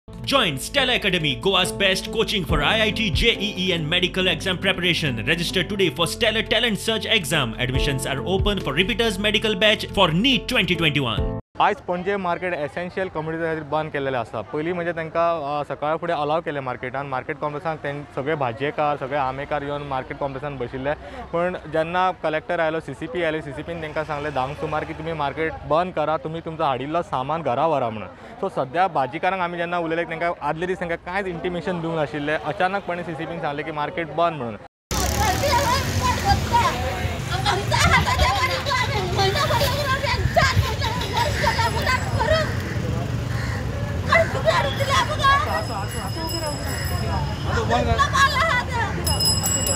Join Stella Academy, Goa's best coaching for IIT, JEE and medical exam preparation. Register today for Stellar Talent Search exam. Admissions are open for repeaters medical batch for NEET 2021. आयज Panaji market essential community खातीर बंद केल्लें आसा. पयलीं म्हणजे तांकां सकाळ फुडें अलाव केलें मार्केटान, मार्केट कॉम्प्लेक्सान सगळे भाजयेकार, सगळे आमेकार येवन मार्केट कॉम्प्लेक्सान बशिल्ले. पूण जेन्ना कलेक्टर आयलो, सीसीपी आयले, सीसीपीन तांकां सांगलें 10 सुमार की तुमी मार्केट बंद करा, तुमी तुमचो हाडिल्लो सामान घरा व्हरा म्हणून. सो सद्या भाजीकारांक आमी जेन्ना उलयले तांकां आदले दीस तांकां कांयच इंटिमेशन दिवंक नाशिल्लें. अचानकपणे सीसीपीन सांगलें की मार्केट बंद म्हणून.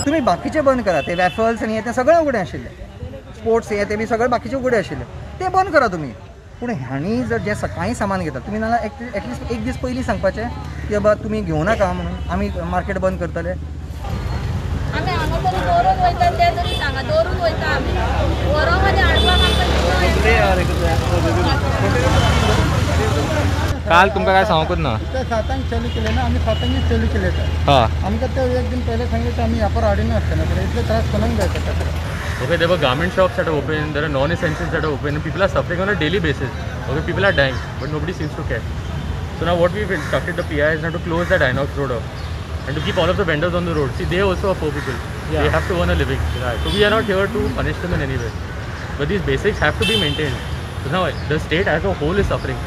तुम्ही बाकीचे बंद करा, ते वॅफल्स आनी हे ते सगळें उगडे आशिल्ले, स्पोर्ट्स हे ते बी सगळे बाकीचे उगडे आशिल्ले, ते बंद करा तुमी. पूण ह्यांनी जर जें सकाळीं सामान घेता तुमी नाल्यार एटलिस्ट एक दीस पयलीं सांगपाचें की बाबा तुमी घेवं नाका म्हणून, आमी मार्केट बंद करतले. आमी हांगा तरी दवरून वयता ते तरी सांगा, दवरून वयता आमी, व्हरोंक आनी हाडपाक आमकां. काल तुमकां काय सांगूंकच ना, ते सातांक चालू केले ना, आमी सातांकच चालू केले. आमकां ते एक दिन पयले सांगले आमी व्यापार हाडिनासतना, पण इतले त्रास कोणाक जाय पडटा. Okay, there were garment shops that are open, there are non-essentials that are open, and people are suffering on a daily basis. Okay, people are dying, but nobody seems to care. So now what we've instructed the PI is now to close that Inox road off and to keep all of the vendors on the road. See, they also are poor people. Yeah. They have to earn a living. Right. So we are not here to punish them in any way. But these basics have to be maintained. So now the state as a whole is suffering.